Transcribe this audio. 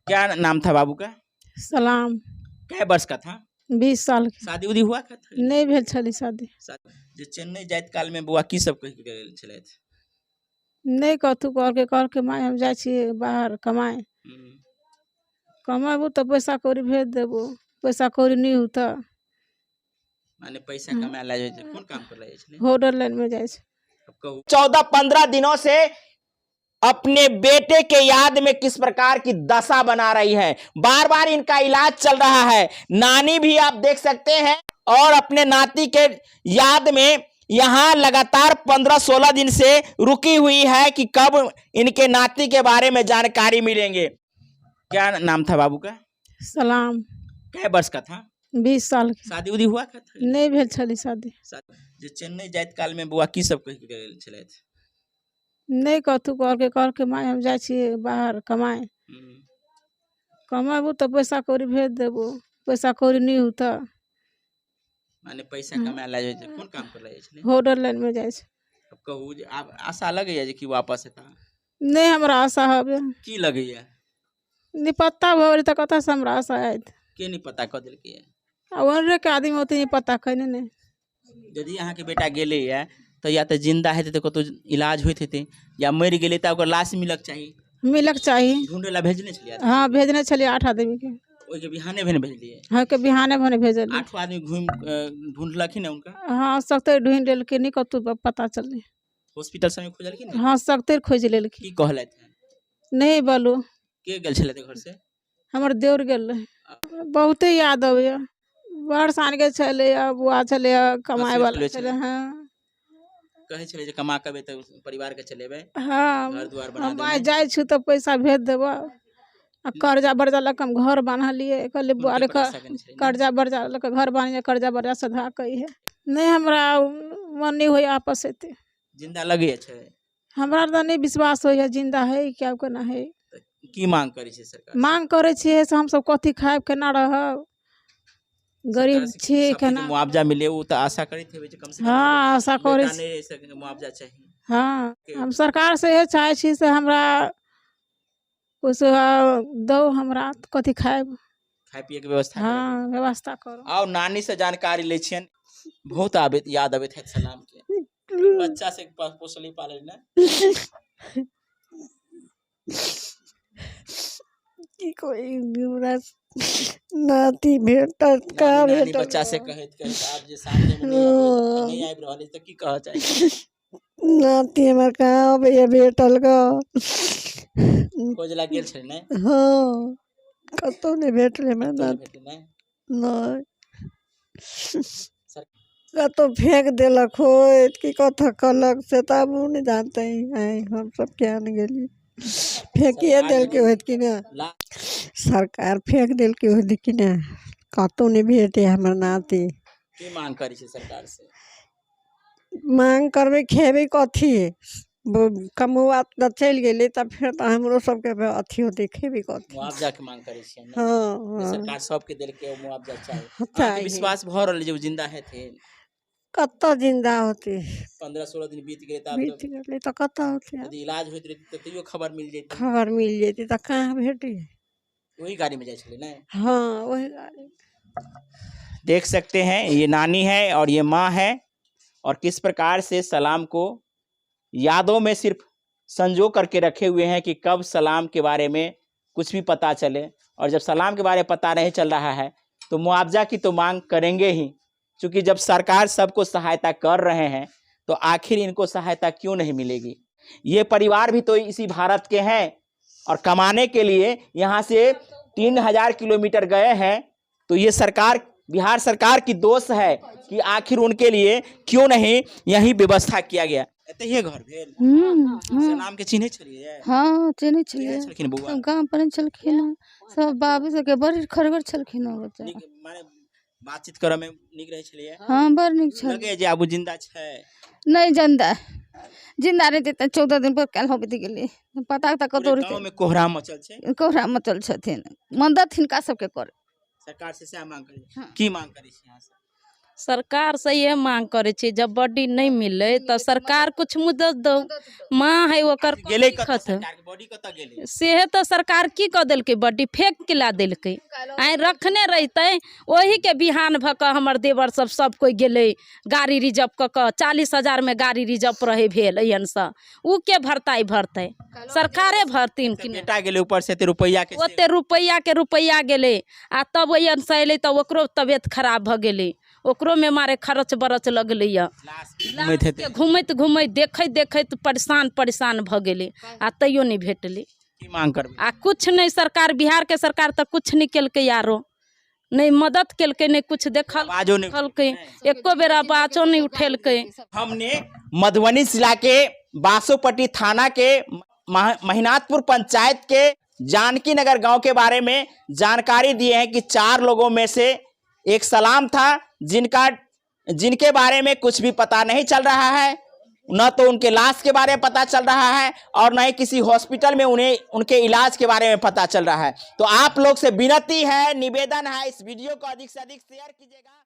क्या नाम था बाबू का? सलाम। कै वर्ष का था? 20 साल के। शादी उदी हुआ का था? नहि भेल छलै शादी। जे चेन्नई जाइत काल में बौआ की सब कहि के गेल छलथि? नहि कथू कहलकै, कहलकै माय हम जाइ छियै बाहर कमाय, कमेबू तऽ पैसा कौड़ी भेज देबौ, पैसा कौड़ी नहि हौ तऽ। माने पैसा कमाए ला जाइ छै, कोन काम कर ला जाइ छलै? होटल लाइनमे जाइ छै। कहू। 14-15 दिनों से अपने बेटे के याद में किस प्रकार की दशा बना रही है, बार बार इनका इलाज चल रहा है। नानी भी आप देख सकते हैं और अपने नाती के याद में यहाँ लगातार 15-16 दिन से रुकी हुई है कि कब इनके नाती के बारे में जानकारी मिलेंगे। क्या नाम था बाबू का? सलाम। कै वर्ष का था? 20 साल के। शादी उदी हुआ का था? नहि भेल छलै शादी। जे चेन्नई जाइत काल में बौआ की सब कहि के गेल छलथि? नहि कथू कहलकै, कहलकै माय हम जाइ छियै बाहर कमाय, कमेबू तऽ पैसा कौड़ी भेज देबौ, पैसा कौड़ी नहि हौ तऽ। माने पैसा कमाए ला जाइ छै, कोन काम कर ला जाइ छलै? होटल लाइनमे जाइ छै। अब कहू जे आब आशा लगैया जे कि वापस एता? नहि हमरा आशा हबे। की लगैया? निपत्ता भऽ गेलै तऽ कतऽसँ हमरा आशा आयत? के नहीं पता कऽ देलकै? आ ओनरेके आदमी ओते नहि पता कयने नहि। यदि अहाँके बेटा गेलैया तऽ या तऽ जिन्दा हेतै तऽ कतहु इलाज होइत हेतै, या मरि गेलै तऽ ओकर लाश मिलक चाही। मिलक चाही। ढूँढै ला भेजने छलियै? हँ, भेजने छलियै 8 आदमीके। ओहिके बिहाने भेने भेजलियै? हँ, के बिहाने भने भेजलियै। 8 आदमी घूमि ढूँढलखिन हुनका? हँ, सगतरि ढूँढि लेलखिन, नहि कतहु पता चललै। हॉस्पिटल सबमे खोजलखिन? हँ, सगतरि खोजि लेलखिन। की कहलथि? नहि बोलू। के गेल छलथि घर से? हमर देउर गेल रहै। बहुते याद अबैया, बड़ सानके छलैया, बुआ छलैया, कमाय वाला छलै। हँ, कहै छलै जे कमा के तऽ परिवार के चलेबै। हँ, घर दुआर बना हम आइ जाइ छी तऽ पैसा भेज देबऽ। आ कर्जा बर्जा लऽ कऽ हम घर बान्हलियै। कहलियै बुआ रे, कर्जा बर्जा लऽ कऽ घर बान्हलियै, कर्जा बर्जा सधा कऽ इहे। नहि हमरा मन नहि होइया आपस एतै। जिन्दा लगैया छै? हमरा तऽ नहि विश्वास होइया जिन्दा है कि आब केना है। की मांग करै छै सरकार? मांग करै छियै से हमसब कथी खायब, केना रहब, गरीब छी, केना मुआवजा मिले, ओ तऽ आशा करैत हेबै जे कम से कम। हँ, आशा करै छी मुआवजा चाही। हँ, हम सरकार से इहे चाहै छी से हमरा कुछ दौ, हमरा कथी खायब, खाय पिए के व्यवस्था। हँ, व्यवस्था करू। आउ नानी से जानकारी लै छियनि। बहुत आबैत याद अबैत हैत सलाम के? बच्चा से पोसली पालली ने। की कोई हमरा नाती भेटत कहाँ? नानी भेटत बच्चा से कहैत कहैत आब जे सामने मे नहि आबि रहल अछि तऽ की कहऽ चाही? नाती हमर कहाँ अबैया भेटल गऽ? खोज ला गेल छलै ने? हँ, कतहु नहि भेटलै हमरा नाती। नहि, कतहु फेंक देलक होइत कि कतऽ कयलक से तऽ आब ओ नहि जानते हैं। हमसब किया नहि गेलियै, फेकिए देलकै होइत कि नहि, सरकार फेंक देलकै होइत कि नहि, कतहु नहि भेटै हमर नाती। की मांग करै छै सरकार से? मांग करबै, खेबै कथी? कमौआ तऽ चलि गेलै तऽ फेर तऽ हमरो सबके अथी होतै, खेबै कथी? मुआवजा के मांग करै छियै? हँ। सरकार सबके देलकै, ओ मुआवजा चाही। अहाँके विश्वास भऽ रहल जे ओ जिन्दा हेथिन? कतऽ जिन्दा होतै? 15-16 दिन बीत गेलै तऽ। बीत गेलै तऽ कतऽ होतै? यदि इलाज होइत रहितै तऽ तैयो खबर मिल जैतै। खबर मिल जैतै तऽ कहाँ भेटै? वही गाड़ी में जाइ छलै ने? हाँ, वही गाड़ी। देख सकते हैं, ये नानी है और ये माँ है और किस प्रकार से सलाम को यादों में सिर्फ संजो करके रखे हुए हैं कि कब सलाम के बारे में कुछ भी पता चले। और जब सलाम के बारे में पता नहीं चल रहा है तो मुआवजा की तो मांग करेंगे ही, क्योंकि जब सरकार सबको सहायता कर रहे हैं तो आखिर इनको सहायता क्यों नहीं मिलेगी? ये परिवार भी तो इसी भारत के हैं और कमाने के लिए यहाँ से 3000 किलोमीटर गए हैं, तो ये सरकार, बिहार सरकार की दोष है कि आखिर उनके लिए क्यों नहीं यही व्यवस्था किया गया। एतहिए घर भेल? सलाम के चिन्है छलियै? हँ, चिन्है छलियै। छलखिन बौआ? सब गाम पर छलखिन हँ, सब बाबू सबके बड़ी खड़गर छलखिन हँ बच्चा। नीक माने बातचीत करऽ मे नीक रहै छलैया? हँ, बड़ नीक छल। लगैया जे आबू जिन्दा छै? नहि, जिन्दा जिन्दा रहितै तऽ 14 दिन पर काल्हि होबैत गेलै पता तऽ कतहु पूरे रहितै। गाँव में कोहरा मचल छै। कोहरा मचल छथिन, मदद हिनका सबके करे। सरकार से सएह मांग करै? हँ। की मांग करै छी अहाँ सब? सरकारसँ इएह मांग करै छी, जब बॉडी नहि मिललै तऽ सरकार कुछ मदद दौ। माँ है ओकर। गेलै कथी कतऽ? खत सरकारके बॉडी कतऽ गेलै? सेहे तऽ सरकार की कऽ देलकै? बॉडी फेंक के ला देलकै। आइ रखने रहितै, ओहीके बिहान भऽ कऽ हमर देवर सब सब कोइ गेलै गाड़ी रिजर्व कऽ कऽ। 40,000मे गाड़ी रिजर्व रहै भेल। एहनसँ उ के भरताइ भरतै? सरकारे भरथिन कि नहि? बेटा गेलै, ऊपर से एते रुपैआ के। ओते रुपैआके रुपैआ गेलै आ तब ओहिसँ अयलै तऽ ओकरो तबियत खराब भऽ गेलै। ओकरोमे मारे खर्च बरच लगलैए। लाश घुमैत हेतै। घुमैत घुमैत, देखैत देखैत परेशान परेशान भऽ गेलै आ तैयो नहि भेटलै। की मांग करबै? आ किछु नहि। सरकार, बिहारके सरकार तऽ किछु नहि केलकै, आरो नहि मदद केलकै, नहि किछु देखल आवाजो नहि देखलकै, एको बेर आवाजो नहि उठेलकै। हमने मधुबनी जिला के बासोपट्टी थाना के महिनाथपुर पंचायत के जानकी नगर गांव के बारे में जानकारी दिए हैं कि 4 लोगों में से एक सलाम था, जिनके बारे में कुछ भी पता नहीं चल रहा है। न तो उनके लाश के बारे में पता चल रहा है और न ही किसी हॉस्पिटल में उन्हें उनके इलाज के बारे में पता चल रहा है। तो आप लोग से विनती है, निवेदन है, इस वीडियो को अधिक से अधिक शेयर कीजिएगा।